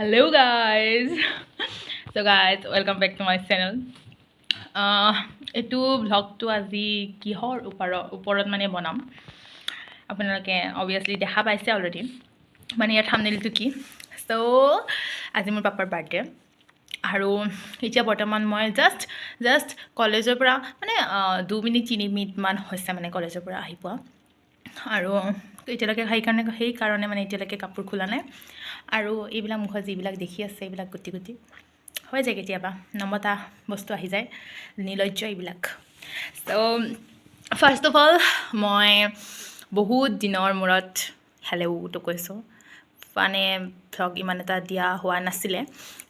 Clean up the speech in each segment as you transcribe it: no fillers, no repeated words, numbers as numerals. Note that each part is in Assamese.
Hello guys, so guys, welcome back to my channel. এইটো ভ্লগটো আজি কিহৰ ওপৰত মানে বনাম আপোনালোকে অবভিয়াছলি দেখা পাইছে অলৰেডি, মানে ইয়াৰ থাম্বনেইলটো কি। চ' আজি মোৰ পাপাৰ বাৰ্থডে আৰু এতিয়া বৰ্তমান মই জাষ্ট জাষ্ট কলেজৰ পৰা মানে 2 মিনিট 3 মিনিটমান হৈছে মানে কলেজৰ পৰা আহি পোৱা আৰু এতিয়ালৈকে সেইকাৰণে মানে এতিয়ালৈকে কাপোৰ খোলা নাই। আৰু এইবিলাক মুখত যিবিলাক দেখি আছে, এইবিলাক গুটি গুটি হৈ যায়, কেতিয়াবা নমতা বস্তু আহি যায়, নিৰ্লজ্জ এইবিলাক। চ' ফাৰ্ষ্ট অফ অল মই বহুত দিনৰ মূৰত হেল্ল'টো কৈছোঁ, মানে ভ্লগ ইমান এটা দিয়া হোৱা নাছিলে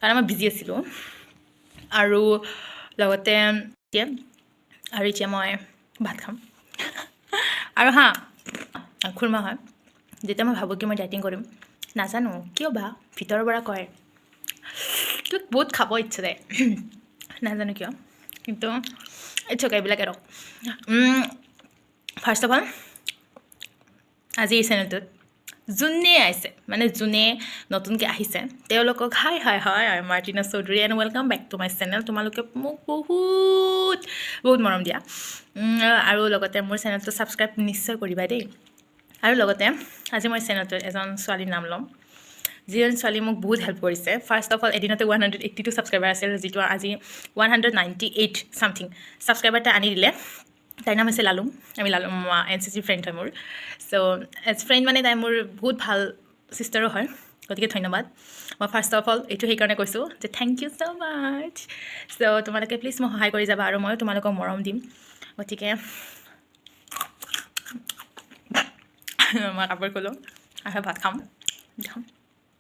কাৰণ মই বিজি আছিলোঁ। আৰু লগতে এতিয়া মই ভাত খাম। আৰু হা, খুৰমা হয়, যেতিয়া মই ভাবোঁ কি মই ডাইটিং কৰিম, নাজানো কিয় বা ভিতৰৰ পৰা কয় তোক বহুত খাব ইচ্ছা যায়, নাজানো কিয়। কিন্তু it's okay, এইবিলাক এৰক। ফাৰ্ষ্ট অফ অল আজি এই চেনেলটোত যোনে আহিছে, মানে যোনে নতুনকৈ আহিছে তেওঁলোকক hi hi hi, I Martina Choudhury and welcome back to my channel. তোমালোকে মোক বহুত বহুত মৰম দিয়া আৰু লগতে মোৰ চেনেলটো ছাবস্ক্ৰাইব নিশ্চয় কৰিবা দেই। আৰু লগতে আজি মই চেনেলটোত এজন ছোৱালীৰ নাম ল'ম, যিজন ছোৱালী মোক বহুত হেল্প কৰিছে। ফাৰ্ষ্ট অফ অল এদিনতে 182 ছাবস্ক্ৰাইবাৰ আছিল, যিটো আজি 198 something subscriber এটা আনি দিলে। তাইৰ নাম হৈছে লালুম। আমি লালুম এনচিচিৰ ফ্ৰেণ্ড হয় মোৰ। চ' এজ ফ্ৰেণ্ড মানে তাই মোৰ বহুত ভাল ছিষ্টাৰো হয়। গতিকে ধন্যবাদ। মই ফাৰ্ষ্ট অফ অল এইটো সেইকাৰণে কৈছোঁ যে thank you so much. So তোমালোকে প্লিজ মোক সহায় কৰি যাবা আৰু ময়ো তোমালোকক মৰম দিম। গতিকে মই কাপোৰ খোলোঁ আৰু ভাত খাম খাম।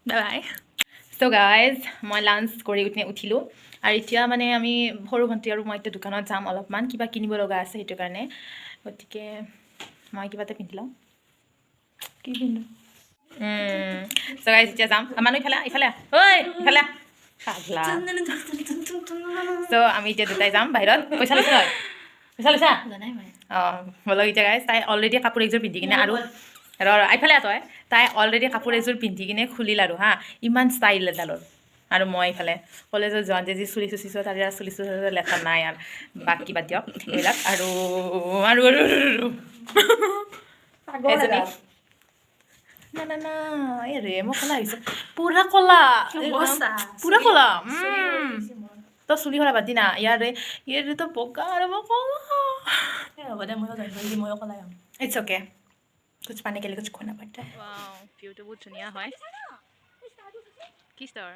Bye bye. চ' গাইজ, মই লাঞ্চ কৰি উঠিলোঁ আৰু এতিয়া মানে আমি সৰু ভণ্টি আৰু মই এতিয়া দোকানত যাম, অলপমান কিবা কিনিব লগা আছে সেইটো কাৰণে। গতিকে মই কিবা এটা পিন্ধি লওঁ। কি পিন্ধো? চ' গাইজ, এতিয়া যাম। মানুহ ইফালে ইফালে আহ। ঐ, ইফালে আহ। পাগলা। চ' আমি এতিয়া দুটাই যাম বাহিৰত। পইচা লৈছা তই? পইচা লৈছা? অঁ, ব'লক এতিয়া গাইজ। তাই অলৰেডি কাপোৰ একযোৰ পিন্ধি কিনে আৰু ৰ ৰ, এইফালে আহ তই। তাই অলৰেডি কাপোৰ এযোৰ পিন্ধি কিনে খুলিল আৰু হা, ইমান ষ্টাইল এডালৰ। আৰু মই এইফালে কলেজত যাওঁতে যি চুলি চুচিছোঁ, তাৰে আৰু চুলি চুচি লেঠা নাই আৰু। বাকী বাদ দিয়ক এইবিলাক। আৰু আৰু আৰু আৰু এজনী না না না, এই ৰে, মই ক'লা আহিছোঁ, পুৰা ক'লা, পুৰা ক'লা। তই চুলি সৰা বাদ দি না। ইয়াৰে ইয়াৰেতো বগা আৰু মই ক'লা। হ'ব দে, ময়ো জন্ম দিম, ময়ো ক'লাই হ'ম। It's okay, कुछ पाने के लिए कुछ खोना पड़ता है। ভিউটো বহুত ধুনীয়া হয়। কি ষ্টাৰ?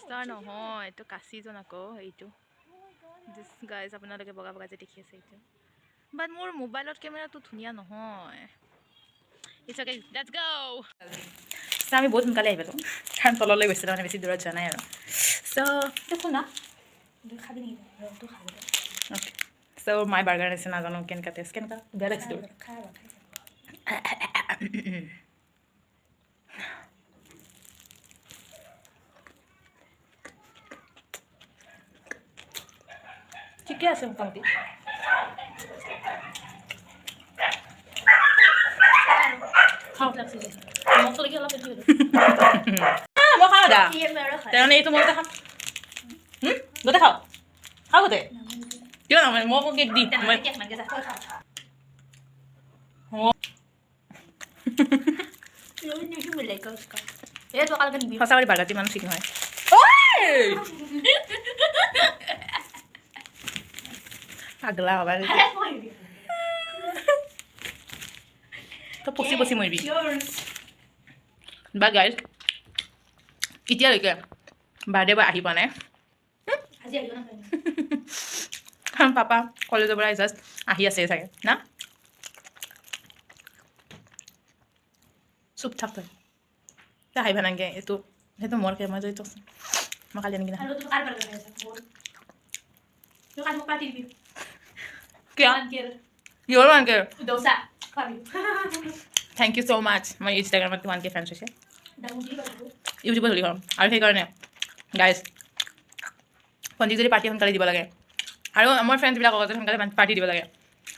ষ্টাৰ নহয়, এইটো কাচিজন আকৌ এইটো। গাইজ, আপোনালোকে বগা বগা যে দেখি আছে এইটো, বাট মোৰ মোবাইলত কেমেৰাটো ধুনীয়া নহয়। It's okay, let's go. আমি বহুত সোনকালে আহি পালোঁ কাৰণ তললৈ গৈছিলোঁ, মানে বেছি দূৰত যোৱা নাই আৰু। চ' শুনা, খাবি নেকি? ৰসটো খাব। অ'কে, চ' মাই বাৰ্গাৰ আছে, নাজানো কেনেকুৱা টেষ্ট, কেনেকুৱা। বেয়া লাগিছে তোৰ? খা, খাই। ঠিকে আছে মোটামুটি। খাওঁ লাগছে, মোক লাগি অলপ বেছি। মই খাওঁ দা। তেনেহ'লে এইটো মই গোটেই খাম। গোটেই খাওঁ, খাওঁ গোটেই। কিয় নহয়? মই আকৌ কেক দি মই অঁ। সঁচা কৰি বাৰ্গাৰটো ইমান ঠিক নহয়। ঐ পাগলা হ'বা, তই পচি পচি মৰিবি। বা গাইজ, এতিয়ালৈকে বাৰ্থডে বয় আহি পোৱা নাই কাৰণ পাপা কলেজৰ পৰা জাষ্ট আহি আছে চাগে। না, চুপ থাক তই, তই আহিবা নাংগে। এইটো সেইটো মোৰ কে মই এইটো মই কালি আনি কিনে খাম। কিয়? কিহৰ 1K? Thank you so much. মই ইনষ্টাগ্ৰামত 1K fans হৈছে, ইউটিউবত ধৰি খাম। আৰু সেইকাৰণে গাইজ, ভণ্টিক যদি পাৰ্টি সোনকালে দিব লাগে আৰু মোৰ ফ্ৰেণ্ডছবিলাকক যদি সোনকালে পাৰ্টি দিব লাগে,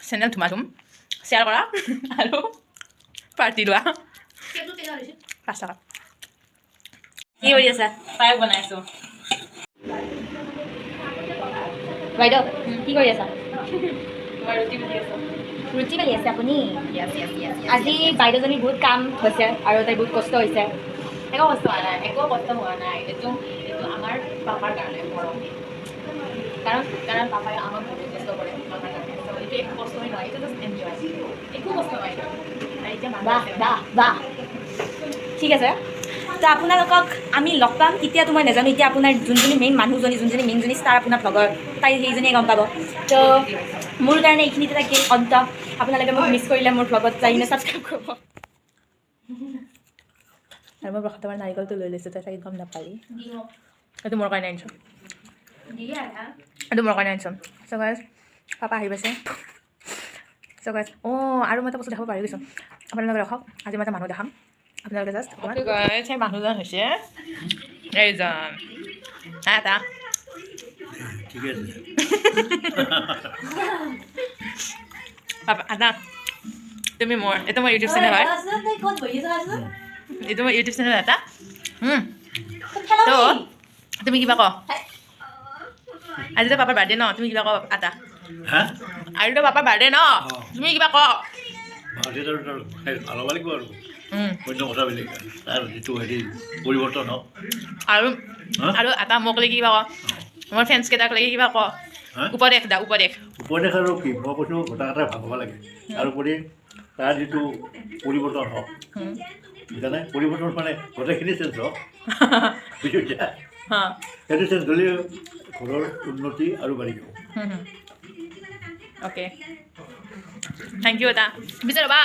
চেনেল ধুমা ধুম শ্বেয়াৰ কৰা আৰু পাৰ্টি লোৱা। 5 টকা। কি কৰি আছা? পায়স বনাইছোঁ। বাইদেউ, কি কৰি আছা? মই ৰুটি বেলি আছোঁ। ৰুটি বেলি আছে আপুনি? য়েছ। আজি বাইদেউজনীৰ বহুত কাম হৈছে আৰু তাইৰ বহুত কষ্ট হৈছে। একো কষ্ট হোৱা নাই, একো কষ্ট হোৱা নাই। এইটো আমাৰ পাপাৰ কাৰণে মৰম, কাৰণ পাপাই আমাক বহুত কষ্ট কৰে আমাৰ কাৰণে। চ' এইটো একো কষ্টই নহয়, এইটো জাষ্ট এনজয়, একো কষ্ট নহয় এইটো। আৰু এতিয়া মানুহ বাহ! আছে। বাহ বাহ, ঠিক আছে। তো আপোনালোকক আমি লগ পাম কেতিয়াতো মই নাজানো। এতিয়া আপোনাৰ যোনজনী মেইন মানুহজনী, যোনজনী মেইনজনী ষ্টাৰ আপোনাৰ ভ্লগৰ, তাই সেইজনীয়ে গম পাব। তো মোৰ কাৰণে এইখিনিতে থাকিল অন্ত। আপোনালোকে মোক মিছ কৰিলে মোৰ ভ্লগত যাই কিনে ছাবস্ক্ৰাইব কৰিব। আৰু মই প্ৰসাদৰ নাৰিকলটো লৈ লৈছোঁ, তই চাগে গম নাপালি। এইটো মোৰ কাৰণে আনিছোঁ, এইটো মোৰ কাৰণে আনিছোঁ। চ' গাইজ, পাপা আহি পাইছে। চ' গাইজ, অঁ, আৰু মই এটা বস্তু দেখাব পাৰি গৈছোঁ আপোনালোকে। ৰখক, আজি মই এটা মানুহ দেখাম আপোনালোকে জাষ্ট। সেই মানুহজন হৈছে এইজন এটা। ঠিকে আছে। পাপা, আদা, তুমি মোৰ এইটো মোৰ ইউটিউব চেনেল হয়, এইটো মোৰ ইউটিউব চেনেল এটা। তো তুমি কিবা ক। আজিতো পাপাৰ বাৰ্থডে ন, তুমি কিবা ক আটা। হা? আজিতো পাপাৰ বাৰ্থডে ন, তুমি কিবা ক। বাৰ্থডে আৰু ভাল হ'ব লাগিব আৰু অন্য কথা বেলেগ, তাৰ যিটো হেৰি পৰিৱৰ্তন হওক। আৰু হা? আৰু এটা মোক লাগি কিবা ক, মোৰ ফ্ৰেণ্ডছ কেইটাক লাগি কিবা ক। হা? উপদেশ দা, উপদেশ। উপদেশ আৰু কি মই কৈছোঁ, গোটেই কেইটাই ভাল হ'ব লাগে। তাৰোপৰি তাৰ যিটো পৰিৱৰ্তন হওক, বুজানে? পৰিৱৰ্তন মানে গোটেইখিনি চেঞ্জ হওক, বুজি পাইছা? হা। সেইটো চেঞ্জ হ'লে ঘৰৰ উন্নতি আৰু বাঢ়ি যাব। অ'কে, thank U এটা। পিছে ৰ'বা,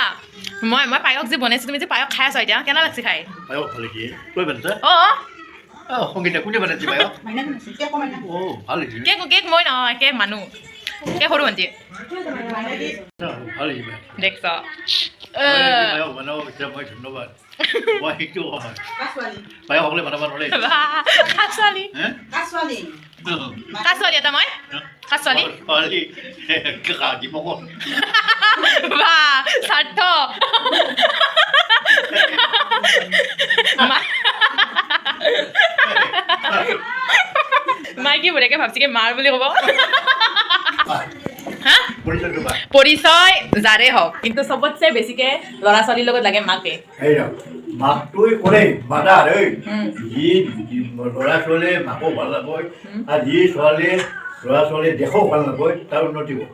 মই পায়স যে বনাইছোঁ, তুমি যে পায়স খাই আছা এতিয়া, কেনে লাগছে খাই? পায়স ভাল হৈছে। তই বনাইছা? অঁ। অঁ, সংগীতা, কোনে বনাইছে পায়স? অঁ, ভাল হৈছে। কেক মই নহয়, কেক মানুহ, কেক সৰু ভণ্টি। ভাল হৈছে পায়স। দেখছ? পায়স বনাব বিচাৰে, মই ধন্যবাদ, মই সেইটো কওঁ, পায়স সকলোৱে বনাব নোৱাৰে। ছোৱালী। হে? কাৰ ছোৱালী এটা মই কাৰ ছোৱালী? ছোৱালী দীপকৰ। বাহ, স্বাৰ্থ। মাই কি বঢ়িয়াকে ভাবছি কি মাৰ বুলি ক'ব। হা? পৰিচয়টো বা পৰিচয় যাৰে হওক, কিন্তু চবতছে বেছিকে ল'ৰা ছোৱালীৰ লগত লাগে মাকে। সেই মাকটোৱে কৰে মাদাৰ ঐ। যি ল'ৰা ছোৱালীয়ে মাকো ভাল নাপায় আৰু যি ছোৱালীয়ে ল'ৰা ছোৱালীয়ে দেশো ভাল নাপায়, তাৰ উন্নতি হ'ব।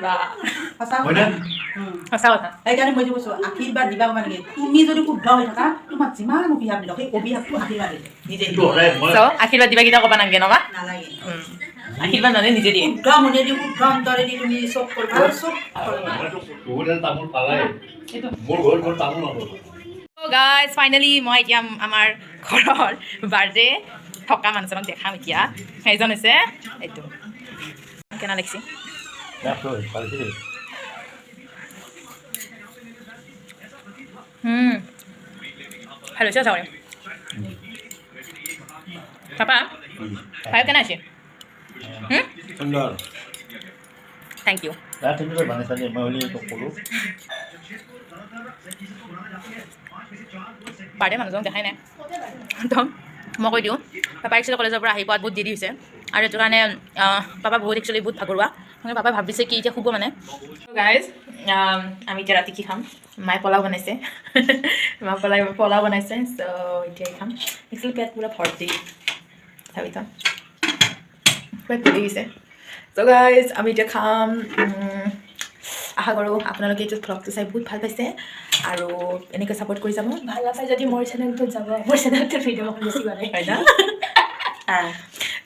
বাহ। সঁচা। হয়নে? সঁচা কথা। সেইকাৰণে মই যে কৈছো, আশীৰ্বাদ দিবা মানে তুমি যদি শুদ্ধ হৈ থাকা, তোমাক যিমান অভিশাপ নিদিয়ক, সেই অভিশাপটো আশীৰ্বাদ হৈ যায় নিজে। সেইটো সদায় মই চ' আশীৰ্বাদ দিবা কেতিয়া ক'বা নালাগে ন মা? নালাগে। আশীৰ্বাদ মানে নিজে দিয়ে। শুদ্ধ মনেদি, শুদ্ধ অন্তৰেদি তুমি চব কৰিবা, চব কৰিবা। মইতো বহুতে তামোল পালাই, মোৰ ঘৰত মোৰ তামোল নপাব। গাইজ, ফাইনেলি মই এতিয়া আমাৰ ঘৰৰ বাৰ্থডে থকা মানুহজনক দেখাম এতিয়া। সেইজন হৈছে এইটো। কেনে লাগিছে? ভাল হৈছে দেই। ভাল হৈছে চাগে। পাপা, পায়স কেনে হৈছে? সুন্দৰ। Thank U. তাত তুমি তই বনাইছা দেই, মই হ'লে তোক ক'লোঁ। বাৰ্থডে মানুহজনক দেখাই নাই। তো মই কৈ দিওঁ, পাপা একচুৱেলি কলেজৰ পৰা আহি পোৱাত বহুত দেৰি হৈছে আৰু সেইটো কাৰণে পাপা বহুত একচুৱেলি বহুত ভাগৰুৱা। মানে পাপাই ভাবিছে কি এতিয়া শুব। মানে গাইজ, আমি এতিয়া ৰাতি কি খাম? মায়ে পোলাও বনাইছে, মা পোলাও বনাইছে। চ' এতিয়া খাম। একচুৱেলি পেট পূৰা ভৰ্তি, তথাপিতো পেট ভৰি গৈছে। চ' গাইজ, আমি এতিয়া খাম। আশা কৰোঁ আপোনালোকে এইটো ভ্লগটো চাই বহুত ভাল পাইছে আৰু এনেকৈ ছাপোৰ্ট কৰি যাব। ভাল নাপায় যদি মোৰ চেনেলটোত যাব, মোৰ চেনেলটোত ভিডিঅ' বেছি বনাই। হয় ন?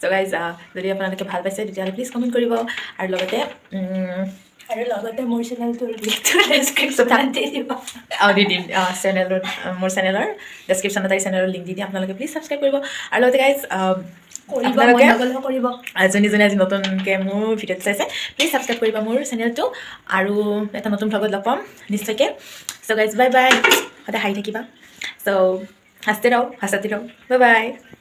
চ' গাইজ, যদি আপোনালোকে ভাল পাইছে তেতিয়াহ'লে প্লিজ কমেণ্ট কৰিব আৰু লগতে আৰু লগতে মোৰ চেনেলটোৰ লিংকটো ডেছক্ৰিপশ্যনত দি দিব। অঁ, দি দিম। চেনেলত, মোৰ চেনেলৰ ডেছক্ৰিপশ্যনত তাই চেনেলৰ লিংক দি দিম, আপোনালোকে প্লিজ ছাবস্ক্ৰাইব কৰিব। আৰু লগতে গাইজ কৰিব মন আপোনালোকে নগ'লেও কৰিব। যোনে যোনে আজি নতুনকৈ মোৰ ভিডিঅ'টো চাইছে, প্লিজ ছাবস্ক্ৰাইব কৰিব মোৰ চেনেলটো আৰু এটা নতুন ভ্লগত লগ পাম নিশ্চয়কৈ। চ' গাইজ, বাই বাই। সদায় হাঁহি থাকিবা। চ' हँसते रहो, हँसाते रहो। Bye bye.